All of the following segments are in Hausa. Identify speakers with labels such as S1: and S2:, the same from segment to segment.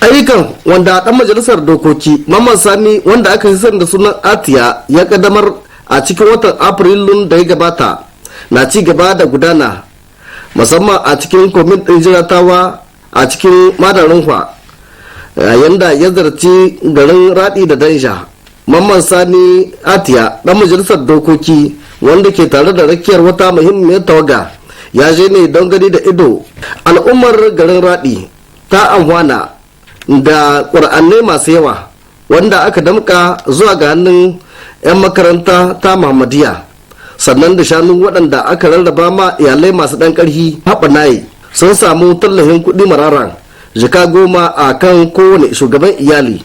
S1: Ayyukan wanda dan majalisar dokoki Mamman Sani, wanda aka fi sani da sunan Atiya, ya kaddamar a cikin watan Afrilun da ya gabata na ci gaba da gudana, musamman a cikin commune ɗin Jiratawa a cikin Madarunfa, yayin da ya ziyarci garin Raɗi da Danja. Mamman Sani Atiya, dan majalisar dokoki wanda ke tare da rakiyar wata muhimmiyar tawaga, ya je ne don gani da ido. Al'ummar garin Raɗi ta amfana da ƙur'annai masu yawa wanda aka damka zuwa ga hannun 'yan makaranta ta Muhammadiya, sannan da shanu waɗanda aka rarraba ma iyalai masu ɗan ƙarfi. Haɓa sun samu tallafin kuɗi mararan jika 10 a kan kowane shugaban iyali.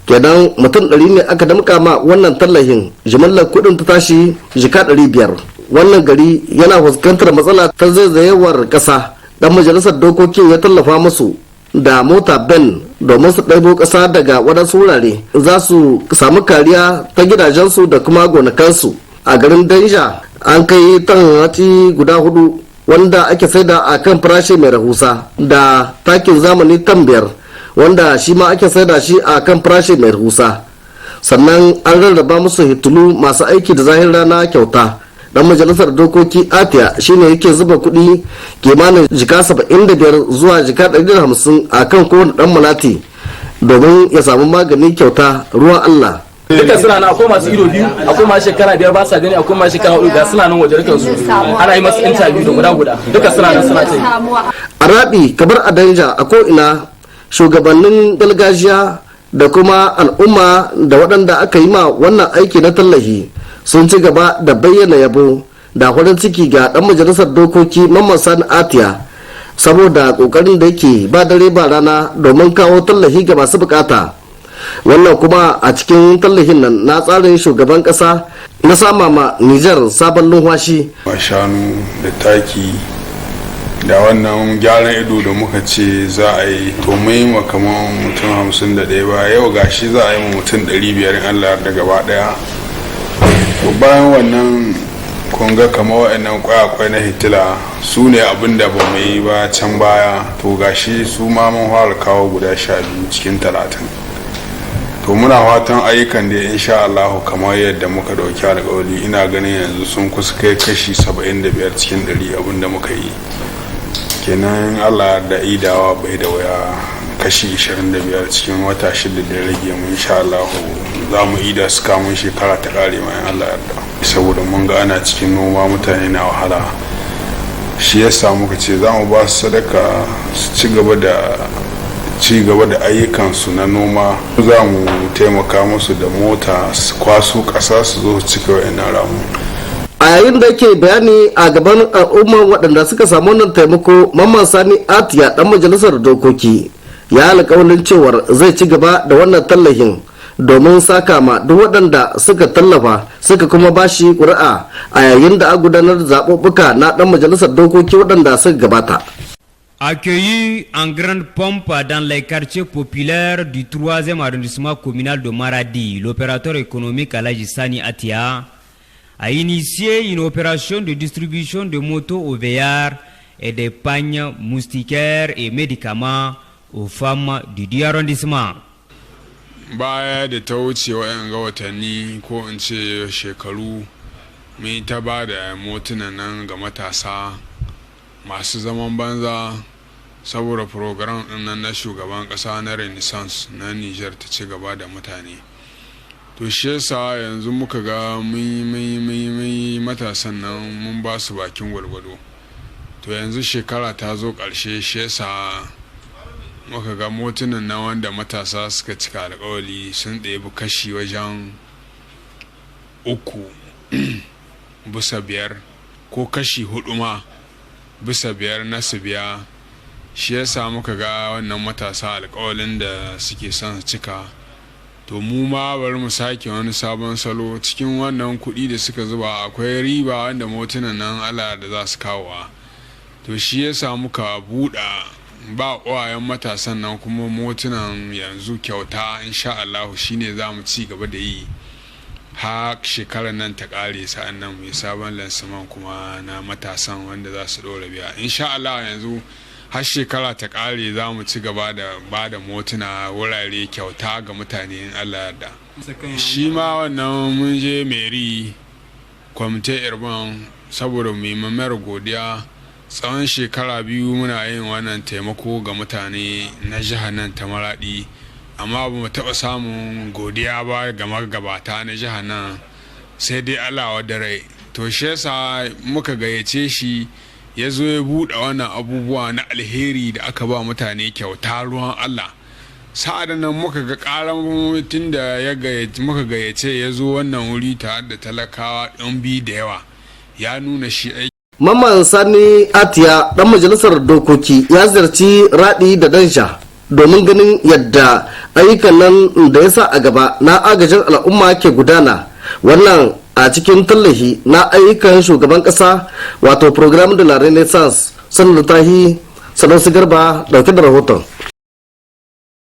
S1: Kenan mutum 100 ne aka damka ma wannan tallafin, jimillar kuɗin ta tashi jika 500. Wannan gari yana fuskantar matsala ta zaizayewar ƙasa. Dan majalisar dokokin ya tallafa musu da mota ben domin su ɗaibo ƙasa daga waɗansu wurare, za su samu kariya ta gidajensu da kuma gonakansu. A garin Danja an kai tan hatsi guda hudu wanda ake saida a kan farashi mai rahusa, da takin zamani tan 5 wanda shi ma ake saida shi a kan farashi mai rahusa. Sannan an rarraba musu hitulu masu aiki da zahin rana kyauta. Dan majalisar dokoki Atiya shine yake zuba kuɗi kimanin jika 75 zuwa jika 150 a kan kowane dan malati domin ya samu magani kyauta ruwan Allah.
S2: Duka suna nan. Akwai masu ido biyu, akwai masu shekara 5 ba sa gani, akwai masu shekara 4. Ga suna nan waje dukan su, ana yi masu interview da guda guda. Duka suna nan suna ta yi.
S1: A Rabi kamar a Danja, a ko'ina shugabannin gargajiya da kuma al'umma da waɗanda aka yi ma wannan aiki na tallahi sun ci gaba da bayyana yabo da farin ciki ga ɗan majalisar dokoki Mamman Sani Atiya, saboda ƙoƙarin da yake ba dare ba rana domin kawo tallahi ga masu bukata. Wannan kuma a cikin tallahin nan na tsarin shugaban ƙasa na sama ma Nijar sabon numfashi.
S3: Shanu da taki da wannan gyaran ido da muka ce za a yi, to mun yi kamar mutum 51 ba, yau gashi za a yi mutum 500 in Allah da gaba daya. To bayan wannan kun ga kamar waɗannan kwayakwai na hitila, su ne abin da ba mu yi ba can baya. To gashi su ma mun fara kawo guda 12 cikin 30. To muna fatan ayyukan da insha Allah kamar yadda muka dauki alƙawari, ina ganin yanzu sun kusa kai kashi 75 cikin 100 abin da muka yi kenan. Allah da idawa bai da waya, kashi 25 cikin wata 6 da rage mu, insha Allah za mu ida su kamun shekara ta kare ma in Allah yarda. Saboda mun ga ana cikin noma, mutane na wahala, shi yasa muka ce za mu ba su sadaka su ci gaba da ayyukansu na noma. Za mu taimaka musu da mota su kwaso ƙasa su zo su cika wa'annan ramu.
S1: A yayin da yake bayani a gaban al'umman waɗanda suka samu wannan taimako, Mamman Sani Atiya, dan majalisar dokoki, ya alƙawarin cewar zai ci gaba da wannan tallafin domin saka ma duk waɗanda suka tallafa suka kuma bashi ƙuri'a a yayin da a gudanar da zaɓuɓɓuka na ɗan majalisar dokoki waɗanda suka gabata.
S4: Accueilli en grande pompe dans les quartiers populaires du 3e arrondissement communal de Maradi, l'opérateur économique Alhaji Sani Atia a initié une opération de distribution de motos aux veillards et des pagnes moustiquaires et médicaments aux femmes du dit arrondissement.
S3: Baya da ta wuce ga watanni ko in ce shekaru, mun ta ba da motunan nan ga matasa masu zaman banza, saboda program din nan na shugaban kasa na Renaissance na Niger ta ci gaba da mutane. To shi yasa yanzu muka ga mun yi matasan nan, mun ba su bakin gwargwado. To yanzu shekara ta zo ƙarshe, shi yasa muka ga motunan nan wanda matasa suka cika alkawali sun ɗebi kashi wajen 3 bisa 5 ko kashi 4 ma bisa 5 na su biya. Shi yasa muka ga wannan matasa alkawalin da suke son cika, to mu ma bari mu sake wani sabon salo. Cikin wannan kuɗi da suka zuba akwai riba wanda motunan nan ala da za su kawowa. To shi yasa muka buɗa ba ƙwayan matasan nan kuma motunan yanzu kyauta. Insha Allah shine za mu ci gaba da yi har shekarar nan ta ƙare. Sa'an nan mai sabon lancement kuma na matasan wanda za su ɗora biya insha Allah. Yanzu Har shekara ta ƙare za mu ci gaba da ba da motuna wurare kyauta ga mutane in Allah yarda. Shi ma wannan mun je mairie, comité urbain, saboda mu yi mamayar godiya. Tsawon shekara 2 muna yin wannan taimako ga mutane na jihar nan ta Maradi, amma ba mu taɓa samun godiya ba ga magabata na jihar nan, sai dai Allah da rai. To shi yasa muka gayyace shi, ya zo ya buɗe wannan abubuwa na alheri da aka ba mutane kyauta ruwan Allah. Sa'ad nan muka ga ƙaran tun da ya muka gayyace ya zo wannan wuri tare da talakawa ɗan da yawa, ya nuna shi aiki.
S1: Mamman Sani Atiya, dan majalisar dokoki, ya ziyarci Raɗi da Dansha domin ganin yadda ayyukan nan da ya sa a gaba na agajin al'umma ke gudana, wannan a cikin tallahi na ayyukan shugaban kasa, wato Programme de la Renaissance. Sanar tahi Sanusi Garba dauke da rahoton.